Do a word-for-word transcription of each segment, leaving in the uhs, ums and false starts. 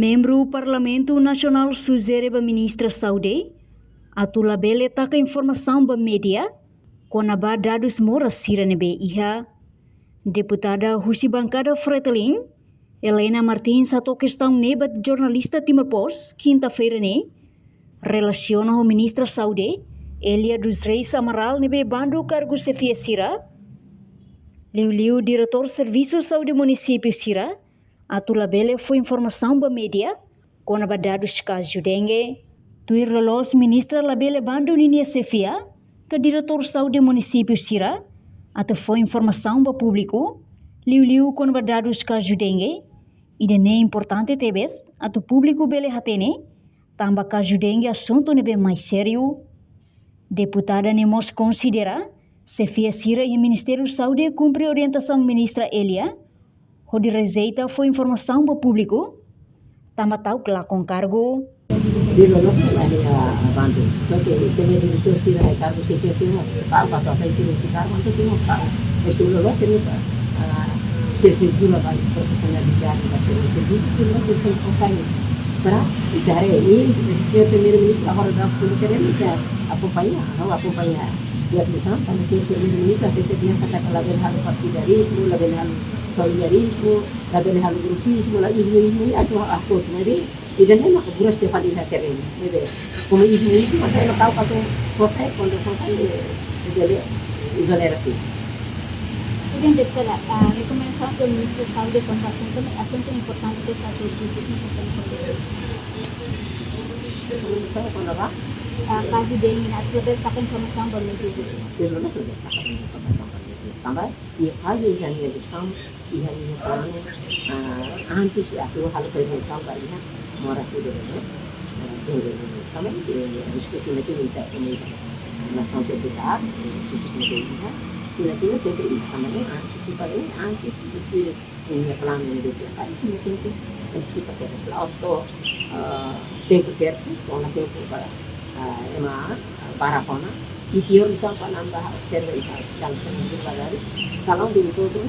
Membru Parlamentu Nasionál sujere ba Ministra Saúde atu labele taka informasaun ba média kona-ba dadus moras sira ne'ebé iha. Deputada husi bankada Fretilin, Helena Martins, hato'o kestaun ne'e ba jornalista Timor Post, kinta-feira ne'e, relasiona ho Ministra Saúde, Elia dos Reis Amaral, ne'ebé bandu kargu xefia sira, liuliu diretór servisu saúde munisípiu sira, atu labele fó informasaun ba média kona-ba dadus kazu dengue. Tuir loloos, ministra labele bandu ninia xefia ka diretór saúde munisípiu sira atu fó informasaun ba públiku, liuliu kona-ba dadus kazu dengue. Ida-ne'e importante tebes atu públiku bele hatene, tanba kazu dengue asuntu ne'ebé mais sériu. Deputada ne'e mós konsidera xefia sira iha Ministériu Saúde kumpre orientasaun Ministra Elia hodi rejeita fó informasaun ba públiku, tanba ta'uk lakon kargu. Di loloos la iha bandu. Só ke ita-nia diretór sira iha kargu, xefia sira mós ta'uk, atu hasai sira husi kargu, entaun sira mós ta'uk. Mas tuir loloos sira, ah, sira, sira jura ba profisionalidade ba sira servisu, tuir loloos sira tenke fó sai. Para ita haree, i señór Primeiru-Ministru agora daudaun atu terrenu, ita akompaña, ha'u akompaña. Di'ak liután, tanba señór Primeiru-Ministru hatete dehan katak labele halo partidarizmu, labele halo familiarizmu, labele halo grupizmu, la izmu, izmu ne'e atu akotu, maibé ida-ne'e mak buras ke fali iha terrenu, maibé komu izmu, izmu, entaun ema ta'uk atu fó sai, kuandu fó sai, eh, bele ezonera sin. Kemudian, deputada, ah, rekomendasaun ba Ministra Saúde kona-ba asuntu ne'e, asuntu importante ke satu titik ni satu. Rekomendasaun kona-ba? Ah, kazu dengue ne'e, atu labele taka informasaun ba média. Tuir loloos labele taka informasaun ba média. Tanba nia falla iha nia jestaun, iha nia planu, ah, antes atu halo prevensaun ba iha moras ida-ne'e, ah, dengue ne'e. Tanba, eh, risku tinan-tinan ita, ita, nasaun tropical, eh, susut ne'ebé iha, tinan-tinan sempre iha. Tanba ne'e antisipa ne'e antes de nia planu ne'ebé iha, ita tenke antisipa tebes. La'ós to'o, ah, tempu sertu, to'o ona tempu para, ah, ema barak ona. I piór liután, tanba observa iha Ospitál São João de Valadares, salão de encontro,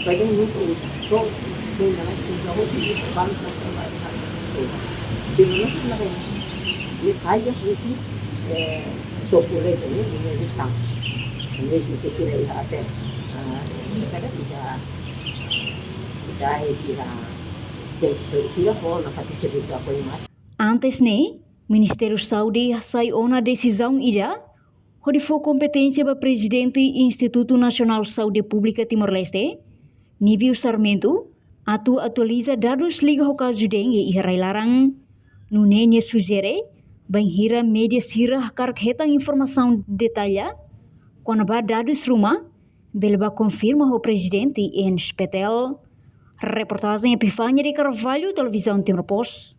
baibain nunka uza. To'o, to'o ona, uza hotu, balu transforma iha eskola. Tuir loloos labele. Ne'e falla husi, eh, to'o projetu ne'e, ne'e jestaun. Mezmu ke sira iha até, ah, misalnya iha ospitais, iha sentru saúde sira fó nafatin servisu apoiu másimu. Antes ne'e, Ministériu Saúde hasai ona desizaun ida hodi fó kompeténsia ba Prezidente Institutu Nasionál Saúde Públika Timor-Leste, Nívio Sarmento, atu atualiza dadus liga ho kazu dengue iha rai-laran. Nune'e nia sujere, bainhira média sira hakarak hetan informasaun detalla kona-ba dadus ruma, bele bá konfirma ho Prezidente I N S P T L. Reportajen Epifania de Carvalho, Televizaun Timor Post.